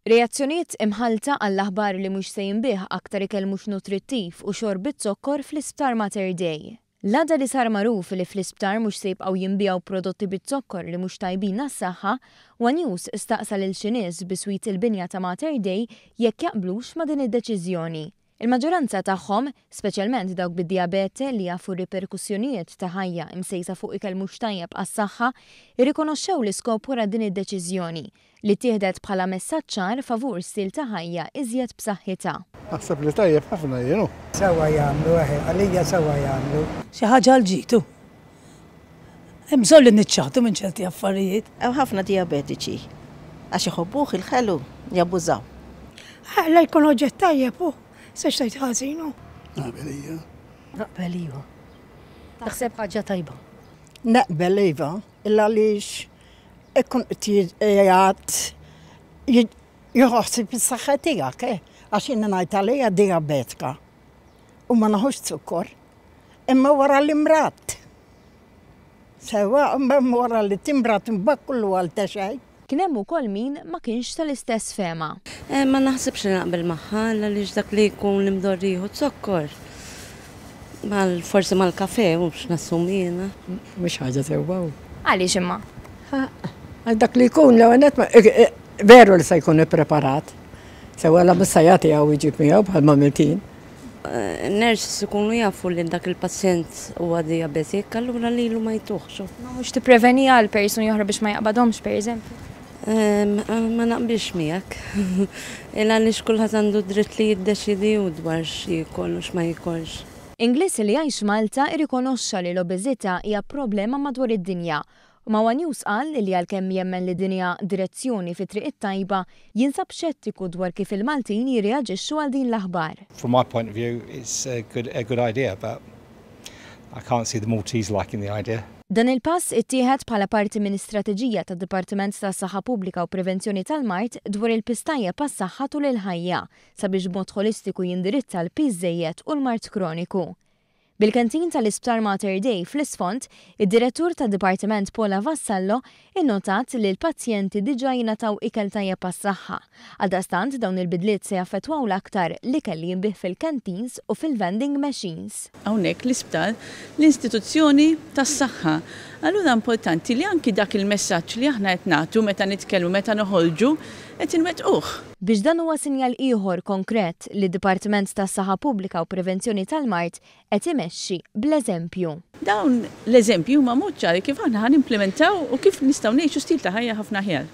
Reazzjonijiet imħallta għall-aħbar li mhux se jinbiegħ aktar ikel mhux nutrittiv u xorb biz-zokkor fl-Isptar Mater Dei. L-għada li sar magħruf li fl-isptar mhux se jibqgħu jinbiegħu prodotti biz-zokkor li mhux tajbin għas-saħħa, one News staqsa lil xi nies biswit il-binja ta' Mater Dei jekk jaqblux ma' din id-deċiżjoni. Il-maġġoranza tagħhom, speċjalment dawk bid-dijabete li jafu r-riperkussjonijiet ta' ħajja imsejsa fuq ikel mhux tajjeb għas-saħħa, irrikonoxxew l-iskop wara din id-deċiżjoni, li ttieħdet bħala messaġġ ċar favur stil ta' ħajja iżjed b'saħħitha. Naħseb li tajjeb ħafna jien hu. Sewwa jagħmlu, eħe, għalija sewwa jagħmlu. Xi ħaġa għall-ġid hu. Hemm bżonn li niċċaħdu minn ċerti affarijiet. Hemm ħafna dijabetiċi għax iħobbuh il-ħelu jabbużaw. La jkun oġġett tajjeb hu, se xtgħid ħażin hu. Naqbel iva. Naqbel iva. Taħseb ħaġa tajba. Naqbel iva, illa għaliex ikun qed jgħid jieħu ħsieb is-saħħa tiegħek, eh, għax jiena ngħid għalija dijabetika u ma naħux zukkor. Imma wara li mradt. Sewwa, imma wara li timrad imbagħad kullu għal ta' xejn. Kien hemm ukoll min ma kienx tal-istess fehma. Ma naħsibx li naqbel magħha għaliex dak li jkun imdorri jieħu zokkor mal forsi mal-kafè hux nassumi jiena. Mhux ħaġa sewwa hu. Għaliex imma? Għax dak li jkun l-ewwel nett veru li se jkun ippreparat. Sewwa la mhux se jagħti hawn iġib miegħu bħalma għamilt jien. Nurses ikunu jafu li dak il-pazjent huwa diabetic, allura lilu ma jtuhx. Ma mhux tippreveni għal persuni oħra biex ma jaqbadhomx pereżempju? Ma naqbilx miegħek. Il għaliex kulħadd għandu dritt li jiddeċiedi hu dwar x'jiekol u x'ma jikolx. Ingliż li jgħix Malta irrikonoxxa li l-obeżità hija problema madwar id-dinja u ma' one News qal li għalkemm jemmen li din hija direzzjoni fit-triq it-tajba, jinsab xettiku dwar kif il-Maltin jirreaġixxu għal din l-aħbar. From my point of view, it's a good, a good idea, but I can't see the Maltese liking the idea. Dan il-pass ittieħed bħala parti minn istrateġija tad-Dipartiment tas-Saħħa Pubblika u Prevenzjoni tal-Mard dwar il-piż tajjeb għas-saħħa tul il-ħajja, sabiex b'mod ħolistiku jindirizza l-piż żejjed u l-mard kroniku. Bil-canteen tal-Isptar Mater Dei fl-isfond, id-Direttur tad-Dipartiment Paula Vassallo innotat li l-pazjenti diġà jingħataw ikel tajjeb għas-saħħa. Għaldaqstant dawn il-bidliet se jaffettwaw l-aktar l-ikel li jinbiegħ fil-canteens u fil-vending machines. Hawnhekk l-isptar, l-istituzzjoni tas-saħħa. Allura importanti li anki dak il-messaġġ li aħna qed nagħtu meta nitkellmu, meta noħorġu, qed inwettquh. Biex dan huwa sinjal ieħor konkret li d-Dipartiment tas-Saħħa Pubblika u Prevenzjoni tal-Mard qed imexxi bl-eżempju. Dawn l-eżempji huma mod ċari kif aħna ħa nimplimentaw u kif nistgħu ngħixu stil ta' ħajja ħafna aħjar.